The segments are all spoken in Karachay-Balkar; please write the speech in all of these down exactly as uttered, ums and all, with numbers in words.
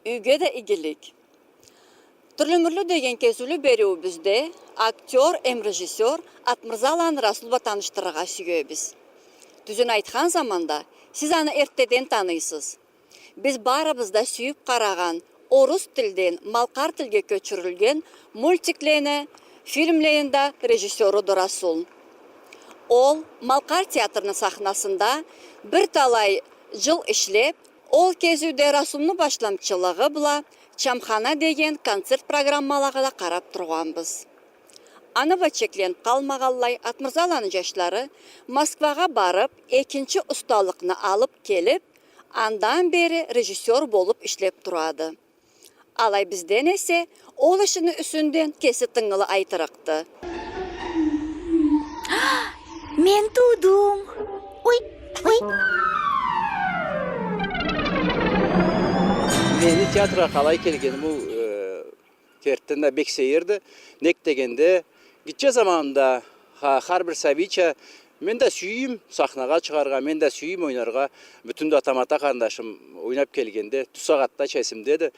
Юйге да игилик. «Тюрлю-мюрлю» деген кезиулю бериуюбюзде актёр эм режиссёр Атмырзаланы Расул бла танышдырыргъа сюебиз. Тюзюн айтхан заманда, сиз аны эртдеден таныйсыз. Биз барыбыз да сюйюп къарагъан орус тилден малкъар тилге кёчюрюлген мультиклени, фильмлени да режиссёруду Расул. Ол малкъар театрны сахнасында бир талай джыл ишлеп, ол кезиуде Расулну башламчылыгъы бла «Чамхана» деген концерт программалагъа да къарап тургъанбыз. Аны бла чекленип къалмагъанлай, Атмырзаланы джашлары Москвагъа барып, экинчи усталыкъны алып келип, андан бери режиссёр болуп ишлеп турады. Алай бизден эсе ол ишини юсюнден кеси тынгылы айтырыкъды. Мен туудум. Ой, ой. Мени театргъа къалай келгеним, бу, э, кертиден да бек сейирди. Нек дегенде, гитче заманымда, ха-, хар бир сабийча, мен да сюйюм сахнагъа чыгъаргъа, мен да сюйюм ойнаргъа. Бютюн да тамата къарындашым ойнап келгенде, тюз сагъатдача эсимдеди.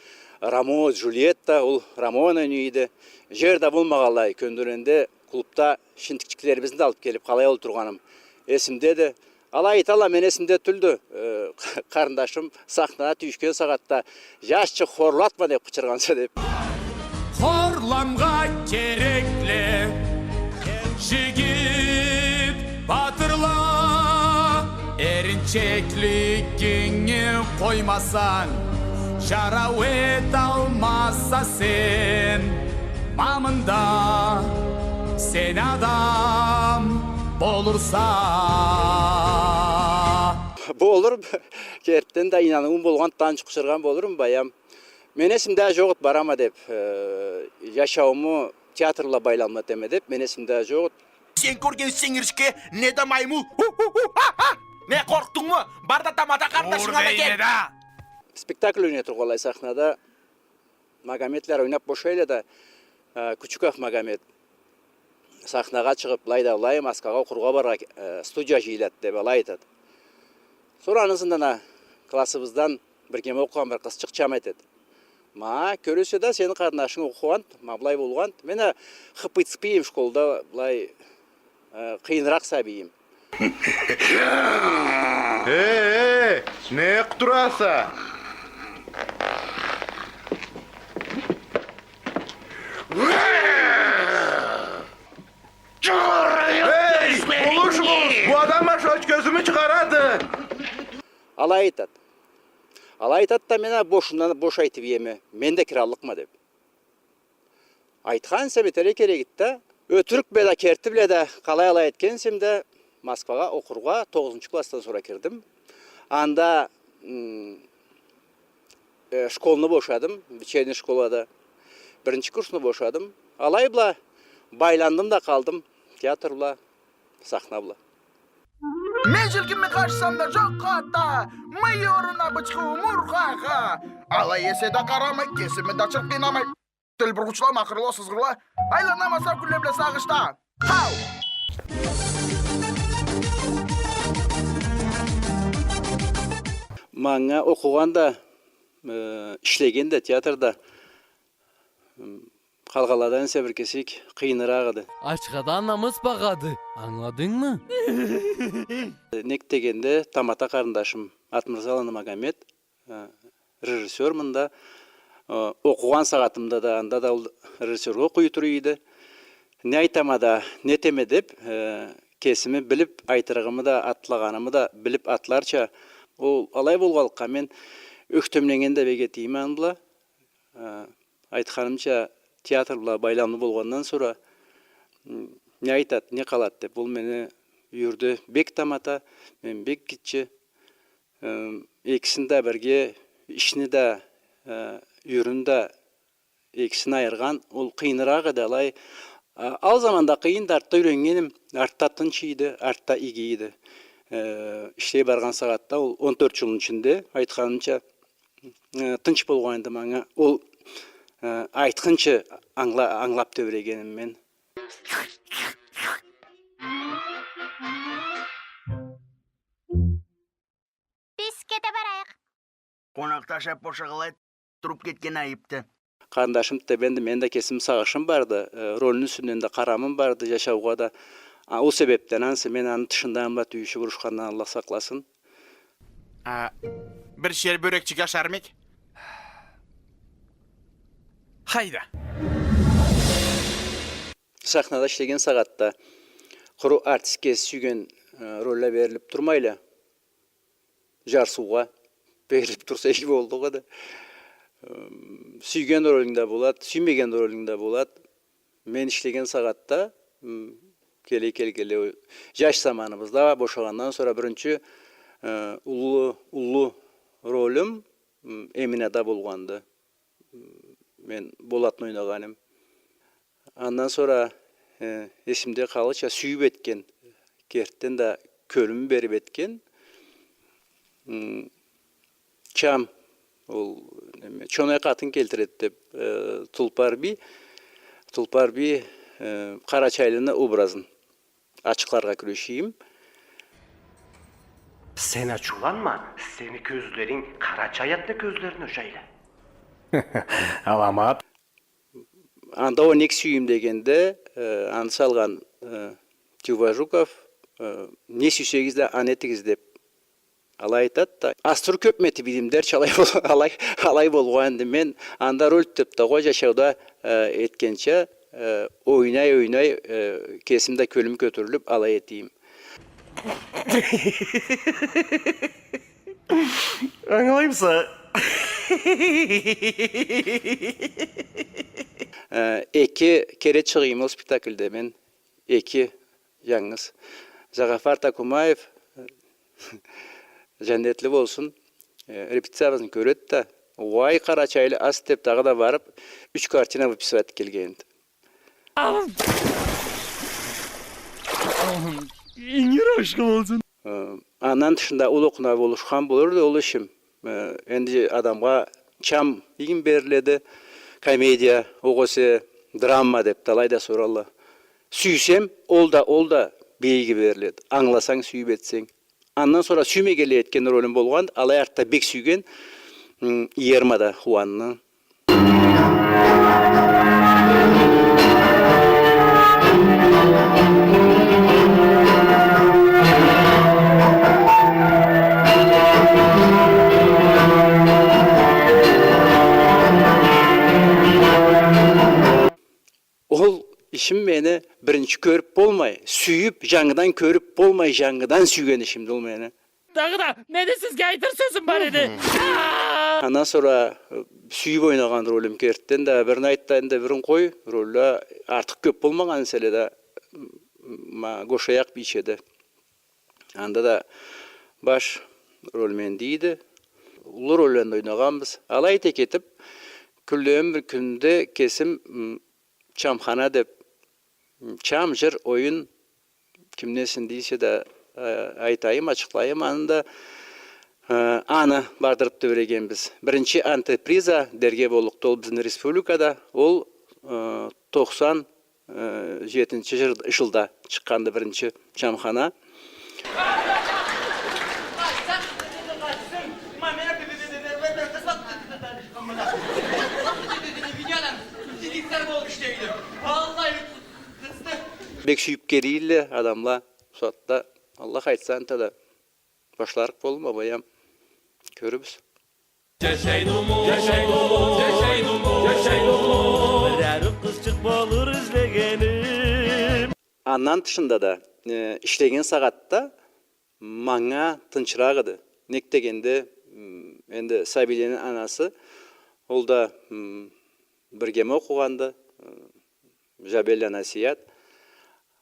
Ромео, Джульетта, ол Ромеону ойнай эди. Джер да болмагъанлай, кёндюренде клубда шинтикчиклерибизни да алып келип, къалай олтургъаным эсимдеди. Алай айталла, мен эсимде тюлдю, э, къарындашым сахнада тюйюшген сагъатда, «Джашчыкъ, хорлатма!» деп къычыргъанса деп. Хорламгъа керекли джигит батырла, эринчеклигинги къоймасанг, джарау эталмазса сен. Ма мында сен адам болурса. Болур, кертиден да ийнаныуум болгъанды, танч къычыргъан болурму, баям. Мен эсимде джокъду, барама деп, э, джашаууму театр бла байламлы этеме деп, мен эсимде джокъду. Сен кёрген сингирчке не да маймул. Ху-ху-ху, ха-ха! Не, къоркъдунгму? Бар да тамата къарындашынгы ала кел. Спектакль ойнай тургъанлай сахнада. Магометле ойнап бошайла да, э, Кючюков Магомет сахнагъа чыгъып, былайда, былай, Москвагъа окъургъа барыргъа, э, студия джыйылады деп алай айтады. Сора аны ызындан а классыбыздан биргеме окъугъан бир къызчыкъ чам этеди. Ма, кёресе да, сени къарындашынг окъугъанды, ма былай болгъанды. Мен а хыпый-цыпыйым школда, былай, э, къыйыныракъ сабийим. Э, э, не къутураса? Эй, болуш, болуш, бу адам аша кёзюмю чыгъарады. Алай айтады. Алай айтады да, мен а бошундан бош айтып иеме, мен да кираллыкъма деп. Айтхан эсем, этерге керекди да. Ётюрюк бла да, керти бла да, къалай алай этген эсем да, Москвагъа окъургъа тогъузунчу классдан сора кирдим. Анда, м, э, школну бошадым, вечерний школада. Биринчи курсну бошадым. Алай бла байландым да къалдым театр бла, сахна бла. Мен джилкинми къачсам да джокъ къатда, мый орнуна бычхы умургъагъа. Алай эсе да къарамай, кесими да чырт къыйнамай. Тилбургъучлам, акъырла, сызгъырла, айланама сау кюнле бла сагъышда. Хау! Манга окъугъан да, э, ишлеген да театрда, м, къалгъанладан эсе бир кесек къыйыныракъ эди. Ачха да намыс багъады, ангыладынгмы? Нек дегенде, тамата къарындашым Атмырзаланы Магомет, э, режиссёр мында. Э, окъугъан сагъатымда да, анда да ол режиссёргъа къуюу тура эди. Не айтама да, не этеме деп, э, кесими билип, айтырыгъымы да, атлагъанымы да билип атларча, ол алай болгъанлыкъгъа мен ёхтемленнген да бек этеме аны бла. Э, айтханымча, театр бла байламлы болгъандан сора, м, не айтад, не къалад деп, ол мени юйюрде бек тамата, мен бек гитче. Э, экисин да бирге, ишни да, э, юйюрню да экисин айыргъан, ол къыйыныракъ эди алай. А, ал заманда къыйынды, артда юйреннгеним, артда тынч эди, артда иги эди. Э, ишлей баргъан сагъатда ол он тёрт джылны ичинде, айтханымча, э, тынч болгъан эди манга. Ол, э, айтхынчы англа-, англап тебирегеним мен. Къонакъда ашаб бошагъанлай туруп кетген айыпды. Къарындашым да, энди мени да кесим сагъышым барды, э, рольну юсюнден да къарамым барды, жашаугъа да. А, ол себебден ансы мен аны тышында аны бла тюйюшюп урушхандан Аллах сакъласын. А, бир шер бёрекчик ашармык? Хайда. Сахнада ишлеген сагъатда къуру артист кеси сюйген, э, ролла берилип турмайла. Жарсыугъа берилип турса иги боллукъ эди. М, сюйген ролюнг да болад, сюймеген ролюнг да болад. Мен ишлеген сагъатда, м, келе келгенлей, жаш заманыбызда, бошагъандан сора биринчи, э, уллу, уллу ролюм, м, Эминада болгъанды. М, мен Болатны ойнагъаным. Андан сора, э, эсимде къалырча сюйюп этген, кертиден да кёлюмю берип этген, м, Чам, ол, неме, чонай къатын келтиреди деп, э, Тулпар бий, Тулпар бий, э, къарачайлыны образын ачыкъларгъа кюрешейим. Сен ачыуланма, сени кёзлеринг къарачай атны кёзлерине ушайла. Аламат. Анда о нек сюйюм дегенде, э, аны салгъан, э, Тюважуков, э, не сюйсегиз да, аны этигиз деп алай айтады да. Аз туруп кёпмю этип ийдим дерча, алай бол-, алай, алай болгъанды. Мен анда роль деп да къой, жашауда, э, этгенча, э, ойнай-ойнай, э, кесим да кёлюм кётюрюлюп, алай этейим. Ангылаймыса? Э, эки кере чыгъыйым ол спектакльде мен. Эки, жангыз. Жагъафар Такумаев, жаннетли болсун, э, репетициябызны кёреди да, уай, къарачайлы ас деп, дагъыда барып, юч картина выписывать келгенди. Ингир ашхы болсун. Э, андан тышында ол окъуна болушхан болурду ол ишим. Э, энди адамгъа чам иги бериледи, комедия, огъесе драма деп да алайда соралла. Сюйсем, ол да, ол да бек иги бериледи. Ангыласанг, сюйюп этсенг. Андан сора сюймегенлей этген ролюм болгъан, алай артда бек сюйген, м, Иермада Хуанны. Ол ишим мени биринчи кёрюп болмай, сюйюп, жангыдан кёрюп болмай, жангыдан сюйген ишимди ол мени. Дагъыда мени сизге айтыр сёзюм бар эди. Андан сора, э, сюйюп ойнагъан ролюм кертиден да, бирин айт да, энди бирин къой, ролла артыкъ кёп болмагъан эселе да, м, ма, Гошаякъ бийчеде. Анда да баш роль менди эди. Уллу ролланы да ойнагъанбыз. Алай эте кетип, кюнлени бир кюнюнде кесим, м, чамхана деп, м, чам, жыр, оюн, ким несин дейсе да, э, айтайым, ачыкълайым. Аны да, э, аны бардырып тебирегенбиз. Биринчи антреприза дерге боллукъду ол бизни республикада. Ол, э, тохсан, э, жетинчи жыл-, жылда чыкъгъанды биринчи чамхана. Бек сюйюп келийле адамла. Бусагъатда, Аллах айтса, анта да башларыкъ болдум, а баям кёрюрбюз. Жашайдымы, жашайдымы, жашайдымы, жашайдымы? Бир ариу къызчыкъ болур излегеним. Андан тышында да, э, ишлеген сагъатда манга тынчыракъ эди. Нек дегенде, м, энди сабийлени анасы, ол да, м, биргеме окъугъанды, м, Жабелла Насият.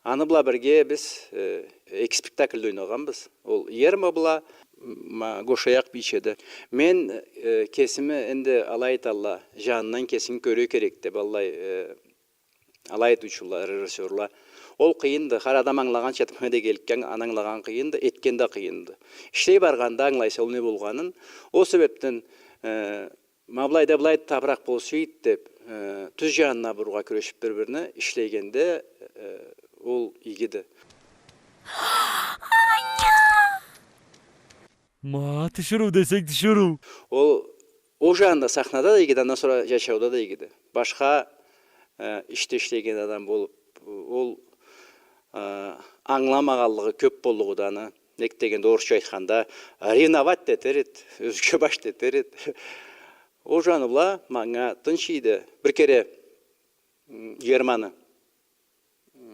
Аны бла бирге биз, э, эки спектакльде ойнагъанбыз. Ол Иерма бла, ма, Гошаякъ бийчеде. Мен, э, кесими энди алай айталла, жанындан кесинги кёре керек деп, аллай, э, алай айтыучула, режиссёрла. Ол къыйынды. Хар адам ангылагъанча этмеге да келген, аны ангылагъан къыйынды, этген да къыйынды. Ишлей баргъанда ангылайса ол не болгъанын. Ол себепден, э, ма былайда былай табыракъ болсун эди деп, э, тюз жанына бурургъа кюрешип бир-бирине ишлегенде, э, ол игиди. Ма, тиширыу десенг, тиширыу. Ол, ол жанында сахнада да игиди, андан сора жашауда да игиди. Башха, э, ишде ишлеген адам болуп, ол, э, ангыламагъанлыгъы кёп боллугъу да аны, нек дегенде, орусча айтханда, ревновать да этер эди, ёзге баш да этер эди. Ол жаны бла манга тынч эди. Бир кере, м, Германы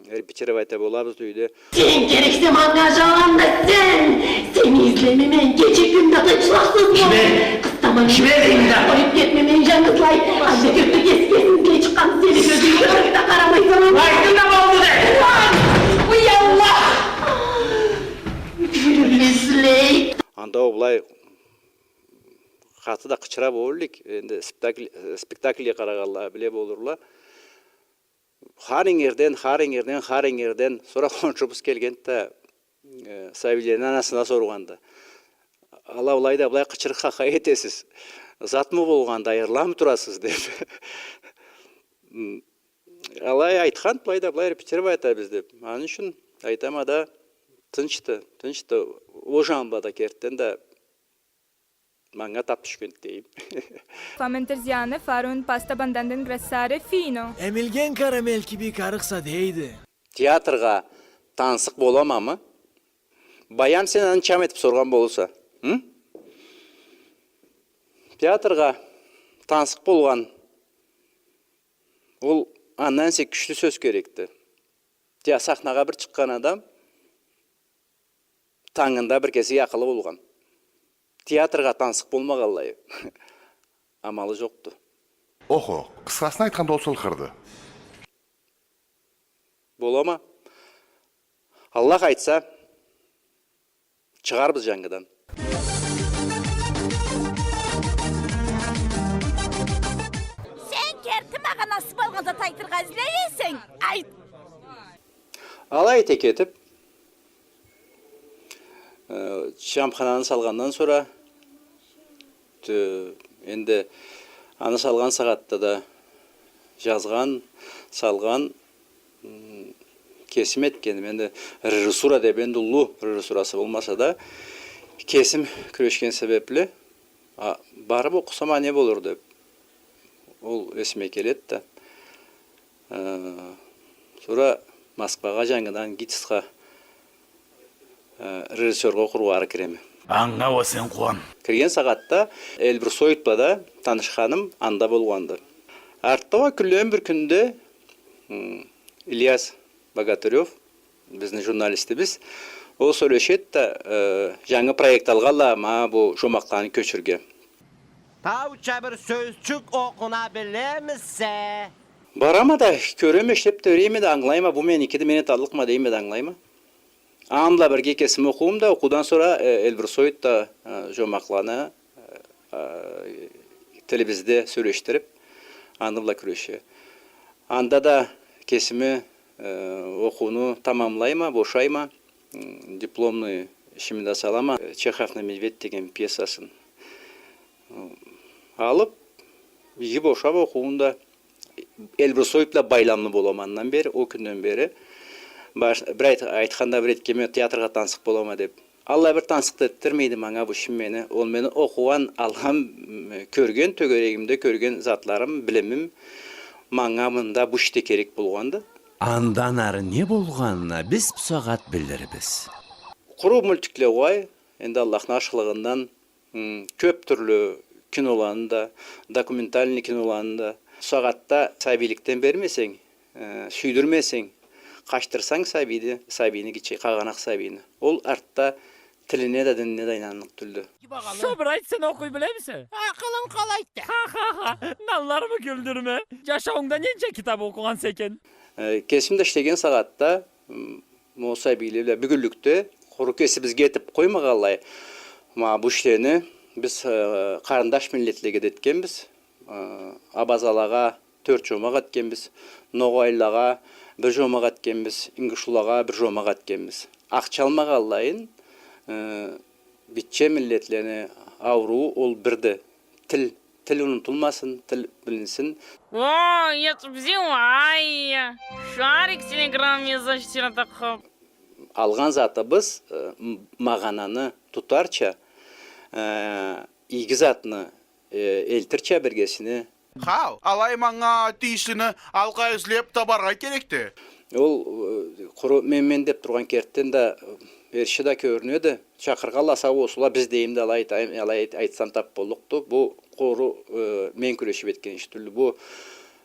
репетировать эте болабыз да, юйде. Сен керексе манга, жаланда сен! Сени излеме мен, гече-кюн да тынчлыкъсыз бол. Жибер! Къыстама мени. Жибер дейме да! Къоюп кетме мени жангызлай. Анда кёпюрге эски-эски излей чыкъгъан сени кёзюнге къарап да къарамайса. Айтдым да, болду деб! Уай, уай, Аллах! Юрюп излей. Анда ол былай къаты да къычыра болур эдик. Энди спектакль, э, спектакльге къарагъанла биле болурла. Хар ингирден, хар ингирден, хар ингирден. Сора хоншубуз келгенди да, э, сабийлени анасына соргъанды. Ала былай да былай къычырыкъ-хахай этесиз. Затмы болгъанды, айырыламы турасыз, деб. М, алай айтханды, былай да былай репетировать этебиз деб. Аны ючюн айтама да, тынчды, тынчды. Ол жаны бла да кертиден да манга тап тюшгенди дейим. Фамен Терзиянов, фар un pasto abbondante ingrassare fino. Эмилген карамель кибик арыкъса дейди. Театргъа тансыкъ боламамы? Баям, сен аны чам этиб соргъан болурса. Хы? Театргъа тансыкъ болгъан, ол андан эсе кючлю сёз керекди. Те-, сахнагъа бир чыкъгъан адам тангында бир кесек акъылы болгъан. Театргъа тансыкъ болмагъанлай, амалы жокъду. Охо, къысхасын айтханда, ол сылхырды. Болама. Аллах айтса, чыгъарбыз жангыдан. Сен керти магъанасы болгъан зат айтыргъа излей эсенг, айт! Алай эте кетиб, э, чамхананы салгъандан сора, тю-, энди аны салгъан сагъатда да жазгъан, салгъан, м, кесим этгеним. Энди режиссура деб, энди уллу режиссурасы болмаса да, кесим кюрешген себебли, а, барыб окъусам, а не болур деб, ол эсиме келеди да. Э, сора Москвагъа жангыдан ГИТИС-ха, э, режиссёргъа окъургъа ары киреме. Анга уа сен къууан. Кирген сагъатда Эльбрусоид бла да танышханым анда болгъанды. Артда уа кюнлени бир кюнде, м, Ильяс Богатырёв, бизни журналистибиз, ол сёлешеди да, э, жангы проект алгъанла, ма бу жомакъланы кёчюрге. Тауча бир сёзчюк окъуна билемисе? Барама да, кёреме, ишлеб да, юрейме да, ангылайма, бу меникиди, мен эталлыкъма дейме да, ангылайма. Аны бла бирге кесим окъуум да, окъуудан сора, э, Эльбрусоид да, э, жомакъланы, э, э, тилибизде сёлешдириб, аны бла кюреше. Анда да кесими, э, окъууну тамамлайма, бошайма, м, дипломный ишими да салама, э, Чеховну «Медведь» деген пьесасын, м, алыб, иги бошаб окъууну да, Эльбрусоид бла байламлы болама андан бери, ол кюнден бери. Баш-, бир айт-, айтханда бир этгенме, театргъа тансыкъ болама деб. Аллай бир тансыкъ да этдирмейди манга бу ишим мени. Ол мени окъугъан, алгъан, м, кёрген, тёгерегимде кёрген затларым, билимим манга мында бу ишде керек болгъанды. Андан ары не болгъанын биз бусагъат билирбиз. Къуру мультикле угъай, энди Аллахны ашхылыгъындан, м, кёб тюрлю киноланы да, документальный киноланы да. Бусагъатда сабийликден бермесенг, э, сюйдюрмесенг, къачдырсанг сабийни, сабийни, гитче къагъанакъ сабийни, ол артда тилине да, динине да ийнанныкъ тюлдю. Шо бир айт, сен окъуй билемисе? Акъылым къалайды. Ха-ха-ха, нанларымы кюлдюрме. Жашауунгда ненча китаб окъугъанса экен? Э, кесим да ишлеген сагъатда, м, ма ол сабийле бла бюгюнлюкде къуру кесибизге этиб къоймагъанлай, ма бу ишлени биз, э, къарындаш миллетлеге да этгенбиз. Э, абазалагъа тёрт жомакъ этгенбиз, ногъайлагъа бир жомакъ этгенбиз, ингушулагъа бир жомакъ этгенбиз. Ахча алмагъанлайын, э, гитче миллетлени ауруу ол бирди. Тил, тил унутулмасын, тил билинсин. О, я тюбзиу, ай, шарик телеграмме защитина такъып. Алгъан затыбыз, э, м-, магъананы тутарча, Э, ийги затны, э, элтирча биргесине. Хау, алай манга тийишлини алкъа излеп табаргъа керекди. Ол, э, къуру мен-мен деп тургъан кертден да, э, эрши да кёрюнеди. Чакъыргъанла сау болсунла, биз дейим да алай айтайым, алай айт-, айтсам тап боллукъду. Бу къуру, э, мен кюрешип этген иш тюлдю. Бу,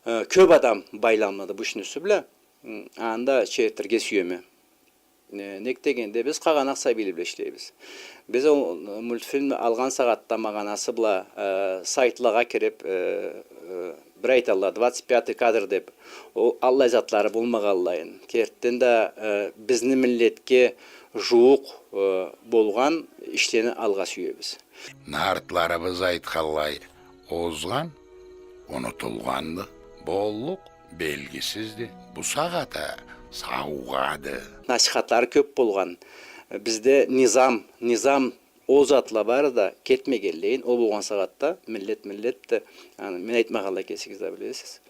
э, кёп адам байламлыды бу ишни юсю бла. М, анда чертирге сюеме. Э, нек дегенде, биз къагъанакъ сабийле бла ишлейбиз. Биз ол, э, мультфильмни алгъан сагъатда магъанасы бла, э, сайтлагъа кирип, э, э, бир айталла, двадцать пятый кадр деп, ол аллай затлары болмагъанлайын. Кертден да, э, бизни миллетге жууукъ, э, болгъан ишлени алгъа сюебиз. Нартларыбыз айтханлай, озгъан унутулгъанды, боллукъ белгисизди, бусагъат а саугъады. Насихатлары кёп болгъан. Бизде низам, низам, ол затла бары да кетмегенлейин, ол болгъан сагъатда миллет, миллетди, аны мен айтмагъанлай кесигиз да билесиз.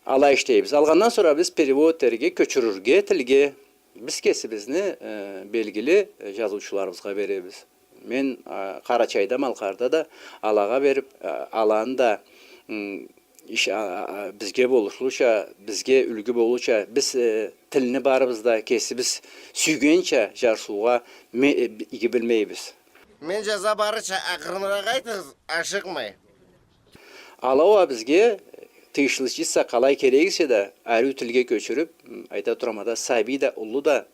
Алай ишлейбиз. Алгъандан сора биз перевод этерге, кёчюрюрге тилге биз кесибизни, э, белгили, э, жазыучуларыбызгъа беребиз. Мен, а, Къарачайда, Малкъарда да алагъа берип, а, аланы да, м, иш-, а, а, а, бизге болушлуча, бизге юлгю болурча, биз, э, тилни барыбыз да кесибиз сюйгенча жарсыугъа ме-, э, иги билмейбиз. Мен жаза барырча, акъырыныракъ айтыгъыз, ашыкъмай. Ала уа бизге тийишлича къалай керек эсе да, ариу тилге кёчюрюп, м, айта турама да, сабий да, уллу да,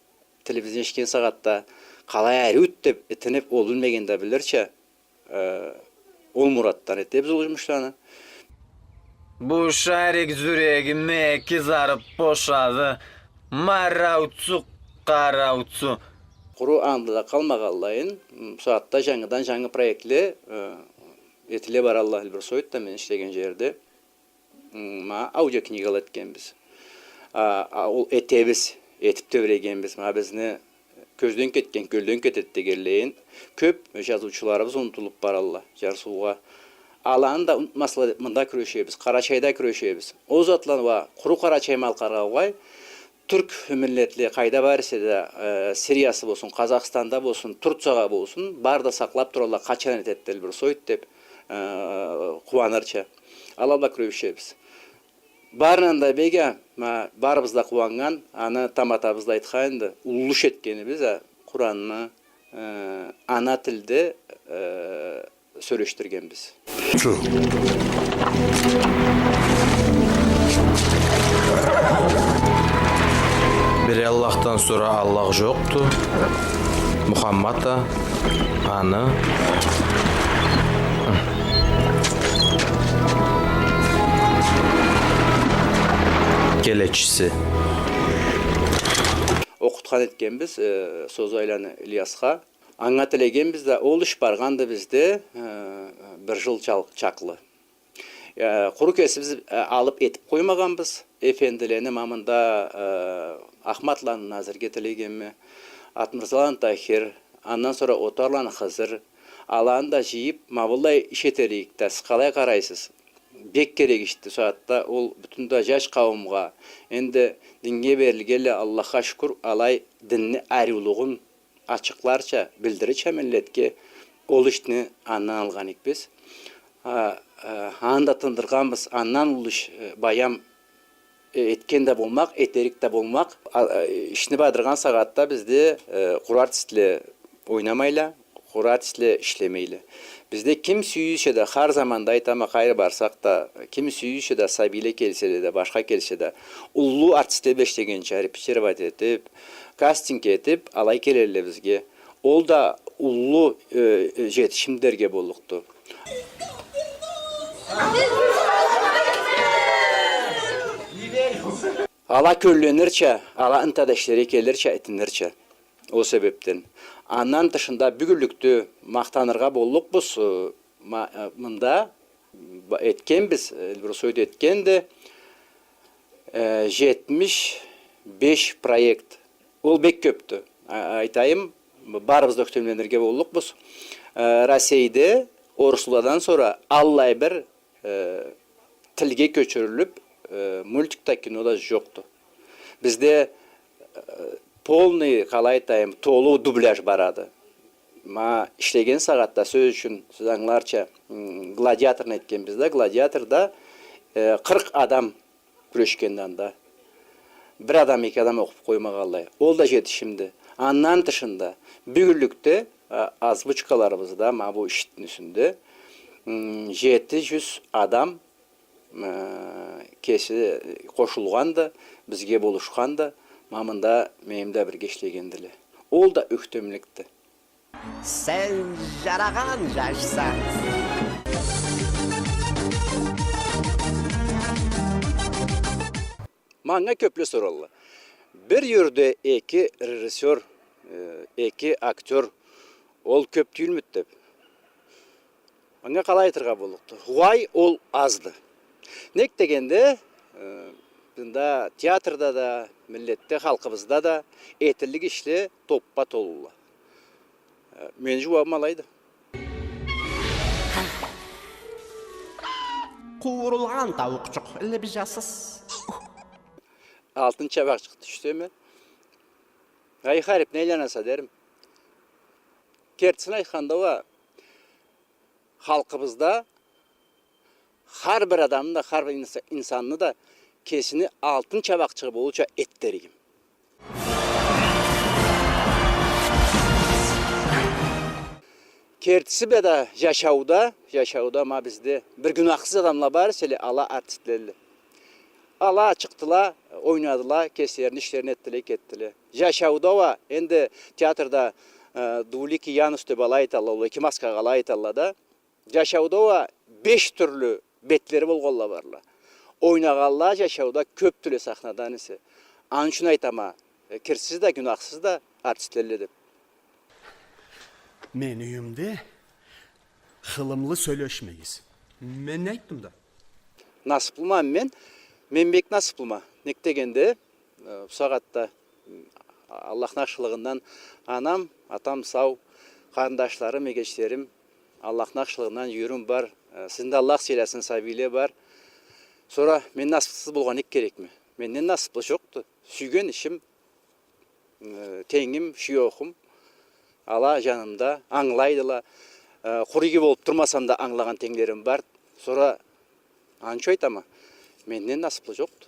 тилибизни эшитген сагъатда, къалай ариуду деп, итинип, ол билмеген да билирча, э, ол муратдан этебиз ол жумушланы. Бу шарик жюрегими эки жарып бошады, марауцу, къарауцу. Къуру анда да къалмагъанлайын, м, сагъатда жангыдан жангы проектле, э, этиле баралла, Эльбрусоидда, мен ишлеген жерде. М, ма, аудиокнигала этгенбиз. А, а, ол этебиз, этип тебирегенбиз. Ма, бизни кёзден кетген кёлден кетеди дегенлейин, кёп жазыучуларыбыз унутулуп баралла жарсыугъа. Аланы да унутмасла деп, мында кюрешебиз, Къарачайда кюрешебиз. Ол затла уа къуру Къарачай-Малкъаргъа угъай, тюрк миллетле къайда бар эсе да, э, Сириясы болсун, Къазахстанда болсун, Турциягъа болсун, бары да сакълап туралла, къачан этеди Эльбрусоид деп, э, къууанырча. Ала бла кюрешебиз. Барындан да бек а, ма, барыбыз да къууаннган, аны таматабыз да айтхан эди, уллу иш этгенибиз а, Къуранны, э, ана тилде, э, сёлешдиргенбиз. Чу. Бир Аллахдан сора Аллах жокъду. Мухаммад а аны келечиси. Окъутхан этгенбиз, э, Созайланы Ильясха. Анга тилегенбиз да, ол иш баргъанды бизде, э, бир жыл чал-, чакълы. Э, къуру кесибиз, э, алып этип къоймагъанбыз. Эфендилени ма мында, э, Ахматланы Назирге тилегенме, Атмырзаланы Тахир, андан сора Отарланы Хызыр, аланы да жыйып, ма быллай иш этерик да, сиз къалай къарайсыз? Бек керек ишди сагъатда, ол бютюн да жаш къауумгъа, энди динге берилгенле, Аллахха шукур, алай динни ариулугъун ачыкъларча, билдирирча миллетге, ол ишни андан алгъан эдик биз. А, а, аны да тындыргъанбыз, андан уллу иш, э, баям, э, этген да болмакъ, этерик да болмакъ. А, а, ишни бардыргъан сагъатда бизде, э, къуру артистле ойнамайла, къуру артистле ишлемейле. Бизде ким сюйсе да, хар заманда айтама, къайры барсакъ да, ким сюйсе да, сабийле келселе да, башха келсе да, уллу артистле бла ишлегенча, репетировать этип, кастинг этип, алай келелле бизге. Ол да уллу, э, э, жетишим дерге боллукъду. Ала кёлленирча, ала ынта да ишлерге келирча, этинирча. Ол себепден. Андан тышында бюгюнлюкде махтаныргъа боллукъбуз, э, ма-, э, мында ба-, этгенбиз, э, Эльбрусоид этгенди, э, жетмиш беш проект. Ол бек кёпдю. А-, айтайым, барыбыз да ёхтемленирге боллукъбуз. Э, Россейде орусладан сора аллай бир э, тилге кёчюрюлюп, э, мультик да, кино да жокъду. Бизде, э, полный, къалай айтайым, толу дубляж барады. Ма ишлеген сагъатда, сёз ючюн, сиз ангыларча, м, гладиаторну этгенбиз да, гладиаторда, э, къыркъ адам кюрешгенди анда. Бир адам, эки адам окъуп къоймагъанлай. Ол да жетишимди. Андан тышында, бюгюнлюкде, а, озвучкаларыбызда, ма бу ишитни юсюнде, м, жети жюз адам, э, кеси къошулгъанды, бизге болушханды, ма мында мени да бирге ишлегендиле. Ол да ёхтемликди. Сен жарагъан жашса. Манга кёпле соралла. Бир юйюрде эки режиссёр, э, эки актёр, ол кёп тюйюлмюдю деп. Анга къалай айтыргъа боллукъду? Угъай, ол азды. Нек дегенде, э, мында театрда да, миллетде, халкъыбызда да этиллик ишле топпа толулла. Э, мени жууабым алайды. Къууурулгъан тауукъчукъ, лыбжасыз. Алтын чабакъчыкъ тюшсеме, ай, харип, не айланаса дерим. Кертисин айтханда уа, халкъыбызда хар бир адамны да, хар бир инса-, инсанны да кесини алтын чабакъчыгъы болурча этдиригим. Кертиси бла да жашауда, жашауда ма бизде бир гюнахсыз адамла бар эселе, ала артистлелле. Ала чыкъдыла, ойнадыла, кеслерини ишлерин этдиле, кетдиле. Жашауда уа, энди театрда, э, двуликий Янус деп алай айталла, ол эки маскагъа алай айталла да. Жашауда уа беш тюрлю бетлери болгъанла барла. Ойнагъанла жашауда кёпдюле сахнадан эсе. Аны ючюн айтама, э, кирсиз да, гюнахсыз да артистлелле деп. Мени юйюмде хылымлы сёлешмегиз. Мен не айтдым да? Насыплыма мен, мен бек насыплыма. Нек дегенде, э, бусагъатда, м, Аллахны ашхылыгъындан анам, атам сау, къарындашларым, эгечлерим, Аллахны ашхылыгъындан юйюрюм бар. Э, сизни да Аллах сыйласын, сабийле бар. Сора мен насыпсыз болгъан нек керекме? Менден насыплы жокъду. Сюйген ишим, э, тенгим, шуёхум, ала жанымда, ангылайдыла. Э, къуру иги болуп турмасам да, ангылагъан тенглерим бар. Сора аны ючюн айтама, менден насыплы жокъду.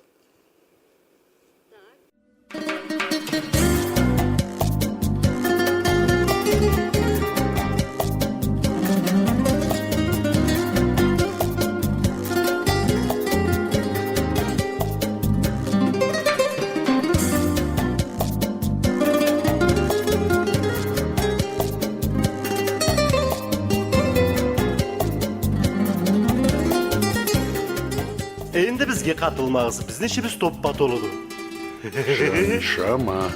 Энди бизге къатылмагъыз, бизни ишибиз топпа-толуду. Жаншама.